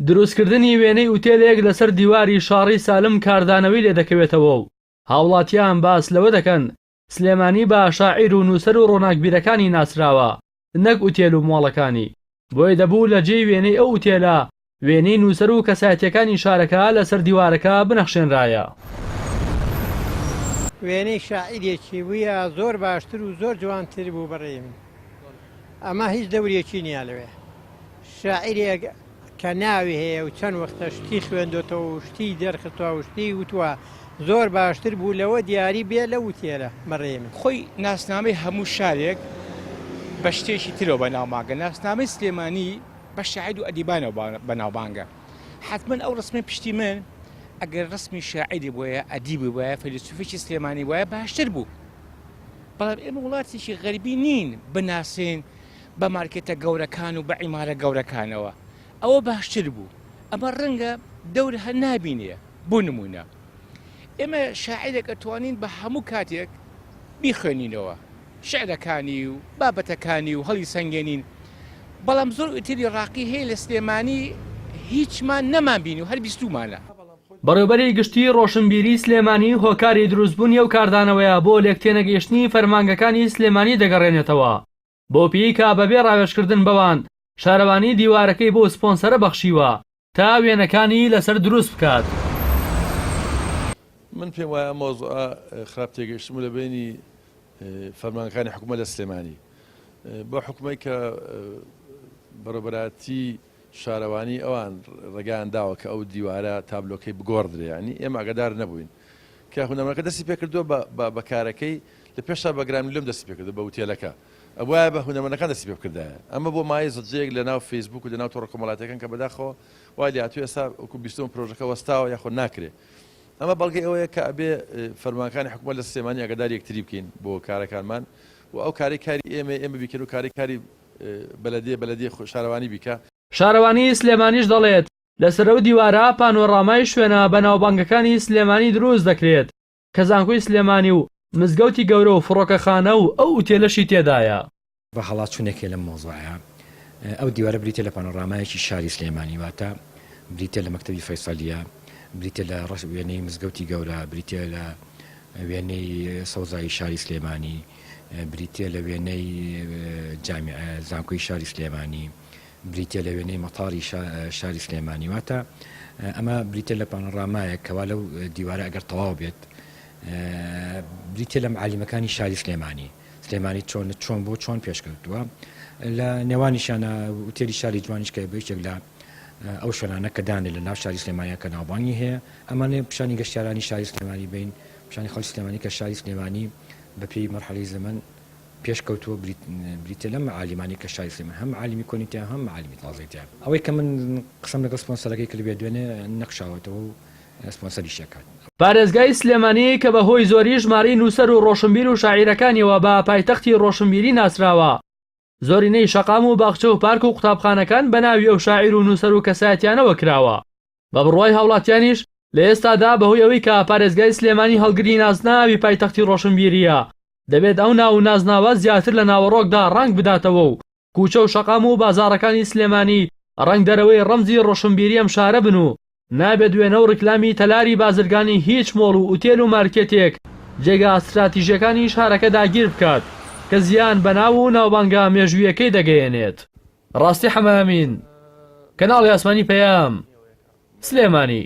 دروستکردنی وێنەی ئوتێلێک لەسەر دیواری شاڕی سالم کاردانەوەی لێدەکەوێتەوە و هاوڵاتیان باس لەوە دەکەن سلێمانی بە شاعیر و نووسەر و ڕۆناکبیرەکانی ناسراوە نەک ئوتێل و مۆڵەکانی، بۆیە دەبوو لە جێی وێنەی ئەو ئوتێلە وێنەی نووسەر و کەسایەتییەکانی شارەکە لەسەر دیوارەکە بنەخشێنرایە. وێنەی شاعیرێکی بوویە زۆر باشتر و زۆر جوانتر بوو بەڕێی من ئەمە هیچ دەورێکی نییە لەوێ شاعیرێک کە ناوی هەیە و چەند وەختە شتی خوێندۆتەوە و شتی دەرخستوە و شتی وتوە زۆر باشتر بوو لەوە دیاری بێ لەو وتێلە بەڕێی من. خۆی ناسنامەی هەموو شارێک بە شتێکی ترەوە بەناوبانگە، ناسنامەی سلێمانی بە شاعیر و ئەدیبانەوە بەناوبانگە. حەتمەن ئەو ڕسمەی پشتی من ئەگەر ڕسمی شاعیری بوایە، ئەدیبی بوایە، فەیلەسوفێکی سلێمانی بوایە باشتر بوو. بەڵام ئێمە وڵاتێکی غەربی نین بناسرێین بە مارکێتە گەورەکان و بە عیمارە گەورەکانەوە. ئەوە باشتر بوو. ئەمە ڕەنگە دەور هەر نابینێ. بۆ نموونە ئێمە شاعیرێک ئەتوانین بە هەموو کاتێک بیخوێنینەوە، شعرەکانی و بابەتەکانی و هەڵیسەنگێنین، بەڵام زۆر ئوتێلی ڕاقی هەیە لە سلێمانی هیچمان نەمانبینی و هەر بیستوومانە. بەڕێوبەری گشتیی ڕۆشنبیریی سلێمانی هۆکاری دروستبوونی ئەو کاردانەوەیە بۆ لێکتێنەگەیشتنی فەرمانگەکانی سلێمانی دەگەڕێنێتەوە، بەوپێیەی کە بەبێ ڕاوێژکردن بەوان شارەوانی دیوارەکەی بەو سپۆنسەرە بەخشیوە تا وێنەکانی لەسەر دروست بکات. من پێم وایە ئەم مەوزوعە خراپ تێگەیشتن بوو لە بەینی فەرمانگەکانی حکومەت لە سلێمانی بەو حکومەی کە بەڕێوەبەرایەتی شارەوانی ئەوان ڕێگایان داوە کە ئەو دیوارە تابلۆکەی بگۆڕدرێ یانی ئێمە ئاگادار نەبووین کە هونەرمەندەکە دەستی پێکردووە بە کارەکەی لە پێشا بە گرانمیلۆم دەستی پێکردووە بە وتێلەکە ئەبوایە بە هونەرمەندەکان دەستی پێ بکردایە ئەمە بۆ مایەی زجەیەک لە ناو فەیسبوک و لە ناو تۆڕە کۆمەڵاتیەکان کە بەداخەوە وای لێهاتووە ئێستا وەکو بیستم پرۆژەکە وەستاوە یاخۆ ناکرێ ئەمە بەڵگەی ئەوەیە کە ئەبێ فەرمانەکانی حکومەت لە سلێمانی ئاگاداری یەکتری بکەین بۆ کارەکانمان و ئەو کارەی کاری ئێمەیە ئێمە بیکەین و کارەی کاری بەلەدیە بەلەدیە شارەوانی بیکا. شارەوانیی سلێمانیش دەڵێت، لەسەر ئەو دیوارە پانۆرامای شوێنە بەناوبانگەکانی سلێمانی دروست دەکرێت کە زانکۆی سلێمانی و مزگەوتی گەورە و فڕۆکەخانە و ئەو ئوتێلەشی تێدایە. بە هەڵاچوونێک هەیە لەم مەوزوعەیا، ئەو دیوارە بریتیە لە پانۆرامایەکی شاری سلێمانی، واتە بریتیە لە مەکتەبی فەیسەلیە، بریتیە لە ڕەش وێنەی مزگەوتی گەورە، بریتیە لە وێنەی سەوزایی شاری سلێمانی، بریتیە لە وێنەی جامیعە زانکۆی شاری سلێمانی، بریتیە لە وێنەی مەتاری شاری سلێمانی واتە ئەمە بریتیە لە پانۆرامایەک کەوا لەو دیوارە ئەگەر تەواو بێت بریتیە لە معالیمەکانی شاری سلێمانی سلێمانی چۆن چۆن بۆ چۆن پێشکەوتووە لە نێوانیشانە وتێلی شاری جوانیش کە بە یەکێک لە ئەو شوێنانە کە دانێ لە ناو شاری سلێمانیا کە ناوبانگی هەیە ئەمانێ پیشانی گەشتیارانی شاری سلێمانی بین پیشانی خەڵکی سلێمانی کە شاری سلێمانی بەپێی مەرحەلەی زەمەن پێشکەوتووە بریتیە لەم مەعالیمانەی کە شاری سلێمانی هەم مەعالیمی کۆنی تیا هەم مەعالیمی تازەی تیا. ئەوەی کە من قسەم لەگەڵ سپۆنسەرەکەی کردبێت دوێنێ نەکشاوەتەوە و سپۆنسەریشی ئەکات. پارێزگای سلێمانی کە بە هۆی زۆری ژمارەی نووسەر و ڕۆشنبیر و شاعیرەکانیەوە بە پایتەختی ڕۆشنبیری ناسراوە، زۆرینەی شەقام و باخچە و پارک و قوتابخانەکان بە ناوی ئەو شاعیر و نووسەر و کەسایەتیانەوە کراوە. بە بڕوای هاوڵاتیانیش لە ئێستادا بەهۆی ئەوەی کە پارێزگای سلێمانی هەڵگری نازناوی پایتەختی ڕۆشنبیرییە، دەبێت ئەو ناو و نازناوە زیاتر لە ناوەڕۆکدا ڕەنگ بداتەوە و کوچە و شەقام و بازاڕەکانی سلێمانی ڕەنگدەرەوەی ڕەمزی ڕۆشنبیری ئەم شارە بن و نابێت وێنە و ڕیکلامی تەلاری بازرگانی هیچ مۆڵ و ئوتێل و مارکێتێک جێگا ستراتیژیەکانی شارەکە داگیر بکات کە زیان بە ناو و ناوبانگە مێژوویەکەی دەگەیەنێت. ڕاستی حەمەئەمین، کەناڵی ئاسمانی پەیام، سلێمانی.